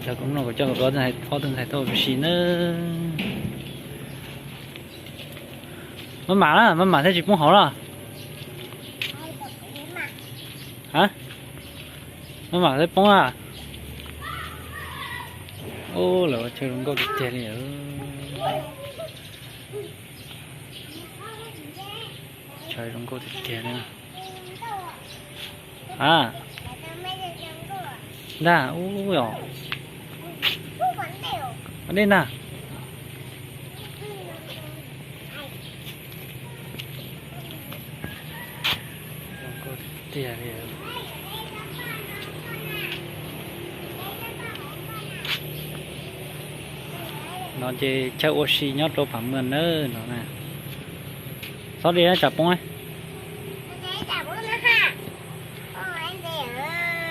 Cov kuv no kuv coj kuv ob tug ntxhais tuaj ua si nawb. Maj mam na, maj mam thiaj tsis poob hauv los. A, maj mam thiaj poob a. Ub, lawv ua chaw zoo nkauj tiag tiag li. Chaw zoo nkauj tiag tiag li. A, ntag, ub, ua dej ntag. Zoo nkauj tiag tiag li. No ces chaw ua si nyob rau Pham Mws nawb no. Txhob li tsam poob.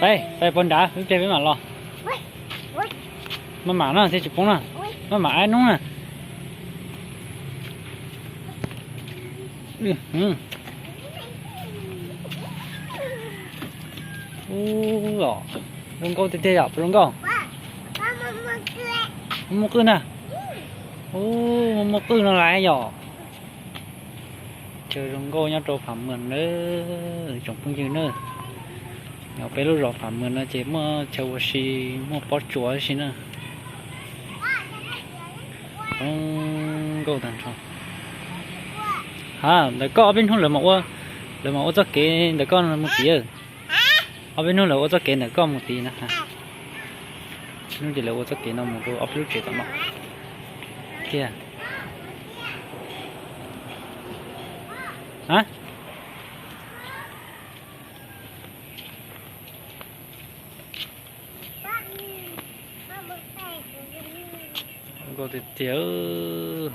Peb, peb puag nrad wb pliag peb mam los. Maj mam no thiaj tsis poob na. Maj mam aib noob na. Ub, zoo nkauj tiag tiag yom, puas zoo nkauj? Muaj qwj na. Ub, muaj qwj no lawm yom. Chaw zoo nkauj nyob rau Pham Mws nawb tsoom phooj ywg nawb. Nyob peb lub zos Pham Mws no ces muaj chaw ua si, muaj pob tsuas si na. Zoo nkauj tag nrho. Ha, ntawm koj ob peb hnub lawv mam ua, lawv mam ua txoj kev ntawm koj mus tid. Ob peb hnub lawv ua txoj kev ntawm koj mus tid na. Hnub ces lawv ua txoj kev no mus rau ob peb lub tsev tom no tiag. A, zoo nkauj tiag tiag.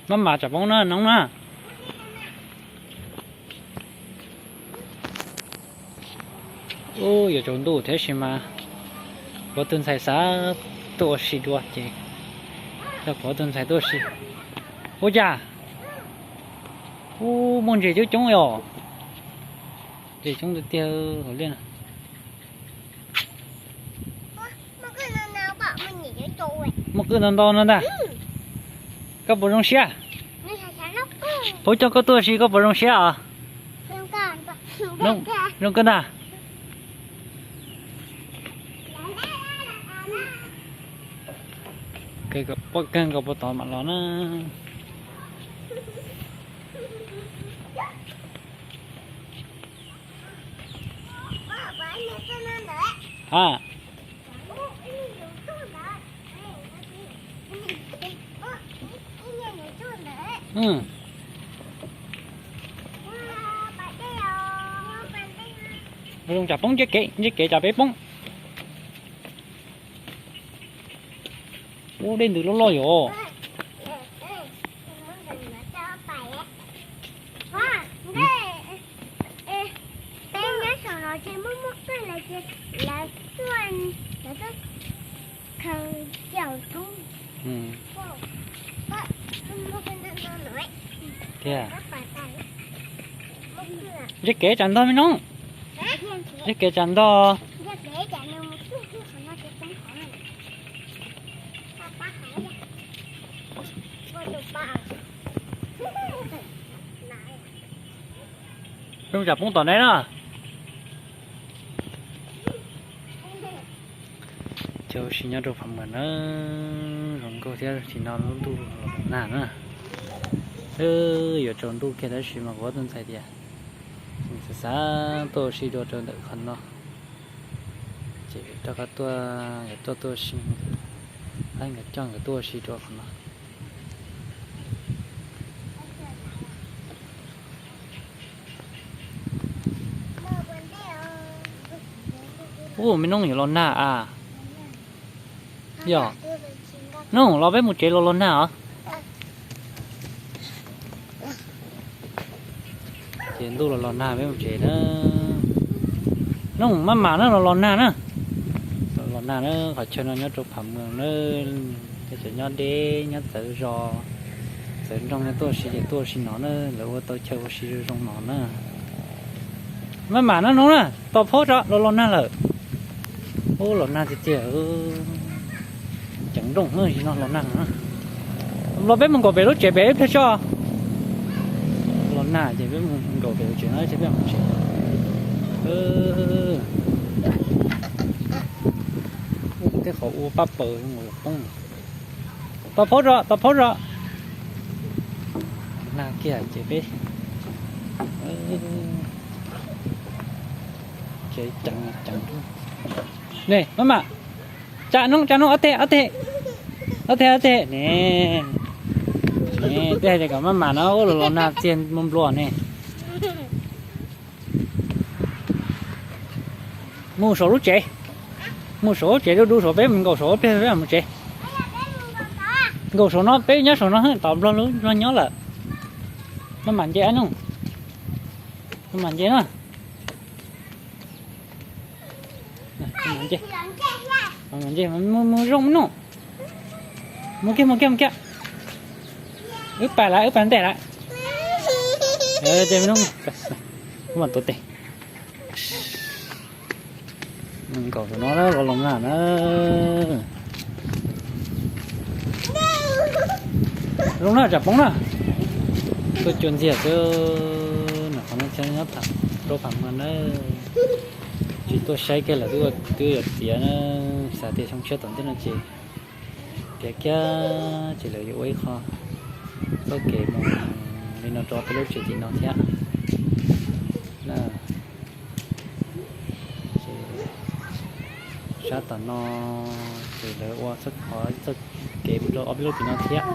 Maj mam tsam poob na noob na. Ub, yuav tsaus ntuj thiab sis mas kuv tus ntxhais xav tuaj ua si dua ces yog kuv tus ntxhais tuaj ua si. Ua cas? Ub, muaj ntses coob coob os. Ntses coob tiag tiag hauv liaj. Muaj qwj ntau ntau no ntag. Koj puas zoo siab? Kuv coj koj tuaj ua si koj puas zoo siab os? Zoo kawg ntag. Poj kawg nkaus puas tod mam los na. Ha, zoo tsam poob ntsej kev, ntsej kev tsam peb poob. Ub, dej ntws loj loj yom. Tiag. Ntsej kev tsam ntog me noob. Ntsej kev tsam ntog. Zoo tsam poob tom ne na. Chaw ua si nyob rau Pham Mws na, zoo nkauj thiab, tam sim no lub ntuj los nag na. Twb yuav tsaus ntuj kiag tab sis mas kuv ob tug ntxhais tias xav xav tuaj ua si dua rau ntawm qhov no, ces rov qab tuaj, nkawd tuaj tuaj si, nkawd coj nkawd tuaj ua si rau qhov no. Ub, me noob yuav los nag a. Yog, noob los peb mus tsev los los nag os. Ces ntuj los los nag peb mus tsev na. Noob maj mam na los los nag na. Los los nag na, qhov chaw no nyob rau Pham Mws na. Tej tseem nyob deb nyob txawv zos, Lawv nroog tuaj ua si ces tuaj ua si no na, lawv ua tau chaw ua si zoo zoo no na. Maj mam no no na, tos phaub tso, los los nag lawm. Ub, los nag tiag tiag. Ceev nrooj no los nag. Los peb mus nkaum pem lub tsev pem ib pliag tso. Los nag ces peb mus nkaum pem lub tsev no ces peb mus tsev. Tej qhov ua pab paws poob. Tos phaub tso, tos phaub tso. Nag kiag ces peb, ces ceev ceev. Ne, maj mam, tsa noob, tsa noob, ob teg, ob teg, ob teg, ob teg ne. Ne, twb hais tias kom maj mam no, ub, los los nag txiag nplua nplua ne. Mus saum lub tsev, mus saum lub tsev du du saum, peb mus nkaum saum ib pliag peb mus tsev. Nkaum saum no, peb nyob saum no tom nplog lub nplog nyob lawm. Maj mam nce, maj mam nce na. Nce, mus zoo no. Mus kiag, mus kiag, mus kiag. Wb pais lawm, wb pais ntej lawm. Ces tuav tes. Nkaum saum no los los nag na. Zoo na, tsam poob na. Tuaj cua ntxiag xwb, nram qhov no thiab nyob tham rau pham maj na. Tsis tuaj saib kiag lawm, twb yuav txiav na. Xav tias xyoo tshiab tom ntej no ces tiav kiag ces lawv yuav ua ib qho txoj kev mus li no rau peb lub tsev tim no thiab. Sab tom no ces lawv ua txoj kev mus rau ob peb lub tim no thiab.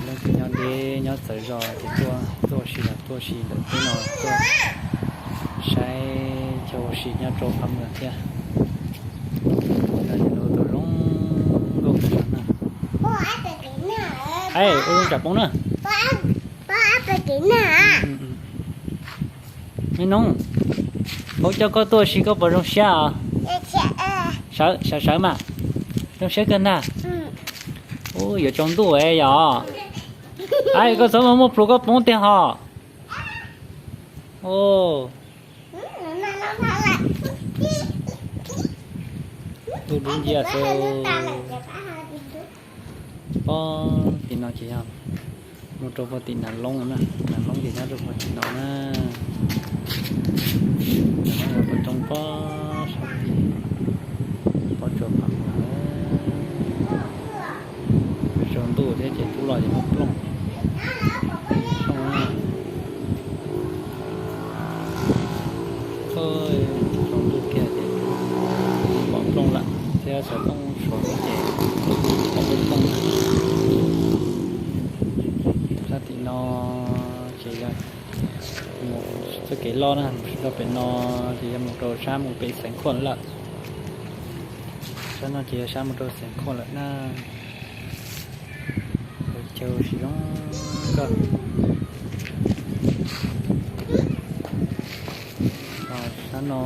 Leej twg nyob deb nyob txawv zos ces tuaj, tuaj ua si los tuaj ua si ntawm peb no, tuaj saib chaw ua si nyob rau qhov muag thiab. Lawv ua tau zoo nkauj na. Ua zoo tsam poob na. Me noog, paub coj koj tuaj ua si koj puas zoo siab os? Sawv, sawv, sawv mas. Zoo siab kawg ntag. Ub, yuav tsaus ntuj yom. Ai, koj txhob muab plhus koj poob tiag hos. Ntuj dub nciab xwb. Pob tim no ces yog mus rau puag tim Nas Loob na, Nas Loob ces nyob rau puag tim no na. Nas Loob yog puag roob pob sab tim, pob tsuas pam no. Tsaus ntuj thiab ces tub los ces muab plooj, plooj na. Tsaus ntuj kiag ces pom plooj lawm thiab, xov tooj suav ces pom plooj na. Sab tim no ces yog mus txoj kev loj na, mus rau pem no ces yog mus rau sab mus pem Xeev Khuam lawm. Sab no ces yog sab mus rau Xeev Khuam lawm na. Lawv chaw ua si zoo nkauj. Sab no,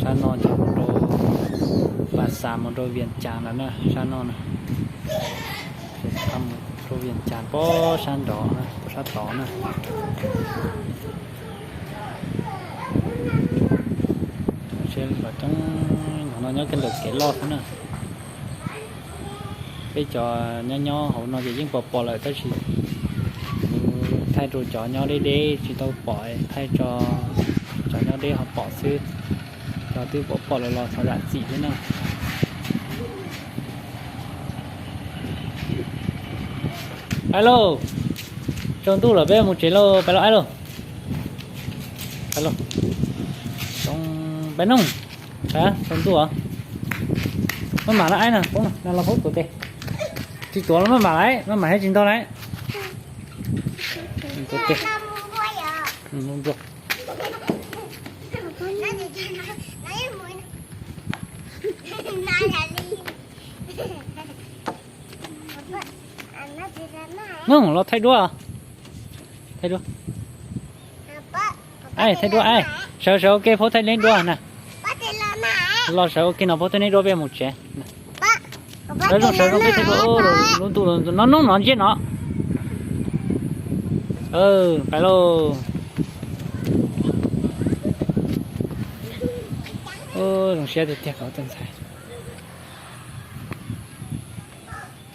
sab no ces mus rau Pas Xas, mus rau Vias Cas lawm na, sab no na. Mus rau Vias Cas pob sab nrov, pob sab tod na. Seb los coob, hnub no nyob kiag ntawm kev loj xwb na. Peb cov nyob nyob hauv no ces yeej pom pom lawm tab sis kuv thaij rau cov nyob deb deb tsis tau pom, thaij tso cov nyob deb ho pom xwb. Cov twb pom pom lawm los thov zam txim thiab na. Ais lauj, tsaus ntuj lawm peb mus tsev lauj, pais lauj aib lauj. Pais lauj, pais noog, tsaus ntuj os. Maj mam na aib na, poob na, los poob tuav tes. Tsis tuav los maj mam lauj, maj mam thiab tsis ntog lauj. Tuav tes. Noog, los thaij duab, thaij duab. Ai, thaij duab ai. Sawv sawv ua ke, phob thaij neb duab na. Los sawv ua ke no, phob thaij neb duab peb mus tsev. Sawv zoo sawv zoo peb thiaj li lub ntuj no noob no ntsiab no. Pais lauj. Zoo siab tiag tiag os tus ntxhais.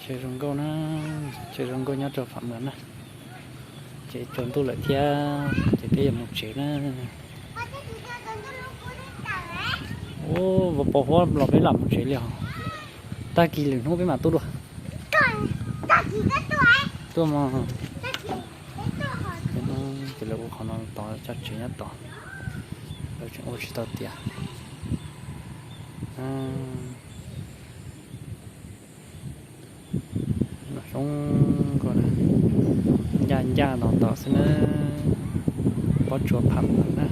Chaw zoo nkauj na, chaw zoo nkauj nyob rau Fam Mwas na. Ces tsaus ntuj lawm thiab ces peb yuav mus tsev na. Ua pos huab los peb lam mus tsev li os. Tag kis lwm hnub peb mam tuaj dua. Tuaj mas. Ces lawv ua qhov no tod, cov tsev nyob tod, lawv tseem ua tsis tau tiav. Zoo nkauj, ncaj ncaj no tos xwb na. Pob tsuas pham na.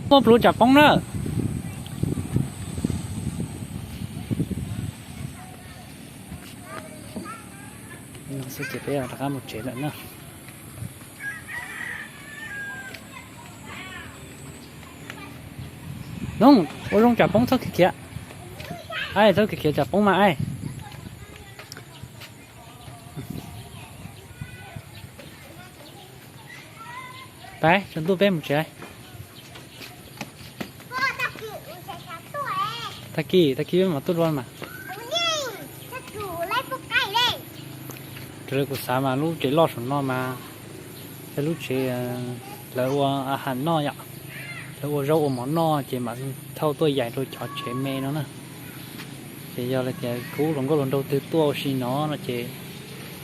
Muaj pluv tsam poob na. No xwb ces peb rov qab mus tsev lawm na. Noog, ua zoo tsam poob txhob khiav khiav. Ai, txhob khiav khiav tsam poob mas ai. Pais, tsaus ntuj peb mus tsev. Tag kis, tag kis peb mam tuaj dua mas. Raws li kuv xav mas lub tsev loj saum no mas, yog lub tsev lawv ua a has noj yom, lawv ua zaub ua mov noj ces mam thauj tuaj yaim rau cov tsev me no na. Ces yog li tias kuv hluas nkauj hluas nraug twg tuaj ua si no no ces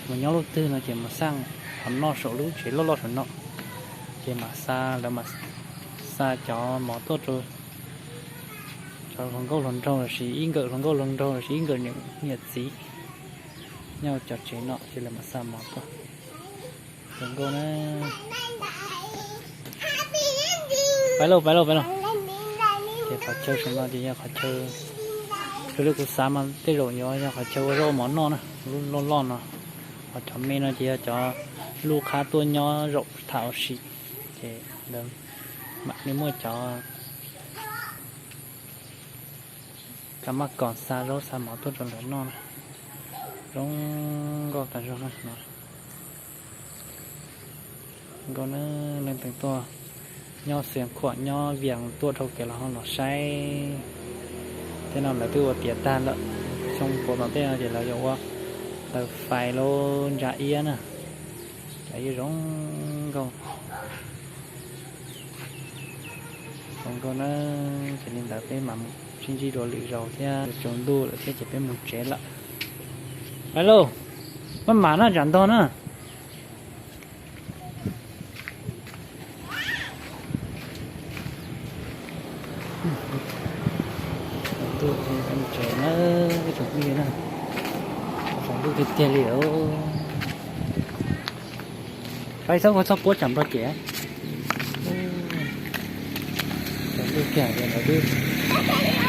mus nyob lub twg no ces mus xaj qhov noj saum lub tsev loj loj saum no. Ces mam xa, lawv mam xa cov mov tuaj rau cov hluas nkauj hluas nraug lossis ib nkawm hluas nkauj hluas nraug lossis ib nkawm niam txiv nyob cov tsev no ces lawv mam xa mov tuaj. Hluas nkauj na. Pais lauj, pais lauj, pais lauj. Ces qhov chaw saum no ces yog qhov chaw, raws li kuv xav mas tej zaum yuav yog qhov chaw ua zaub ua mov noj na, lub loj loj no. Ho cov me no ces yog cov luj qhab tuaj nyob zaum tham ua si, ces lawv mam li muaj cov kab maj kom xa zaub xa mov tuaj rau lawv noj na. Zoo nkauj tas zog no. Nkauj na, leej twg tuaj nyob Xiav Khuam nyob Vias tuaj dhau kev los ho los saib. Tej no lawv twb ua tiav tag lawm, xyoo puav tom tej no ces lawv yuav ua lawv fais lub ntsa iab na. Ntsa iab zoo nkauj. Zoo nkauj na, ces li ntawd peb mam mus sib ntsib dua lwm zaus thiab, tsaus ntuj lawm thiab ces peb mus tsev lawm. Pais lauj, maj mam na tsam ntog na. Ntuj, mus tsev na, ib tsoom phooj ywg na. Tsaus ntuj tiag tiag li os. Pais txhob, txhob puab tsam nplog cem. Tsaus ntuj kiag lawv twb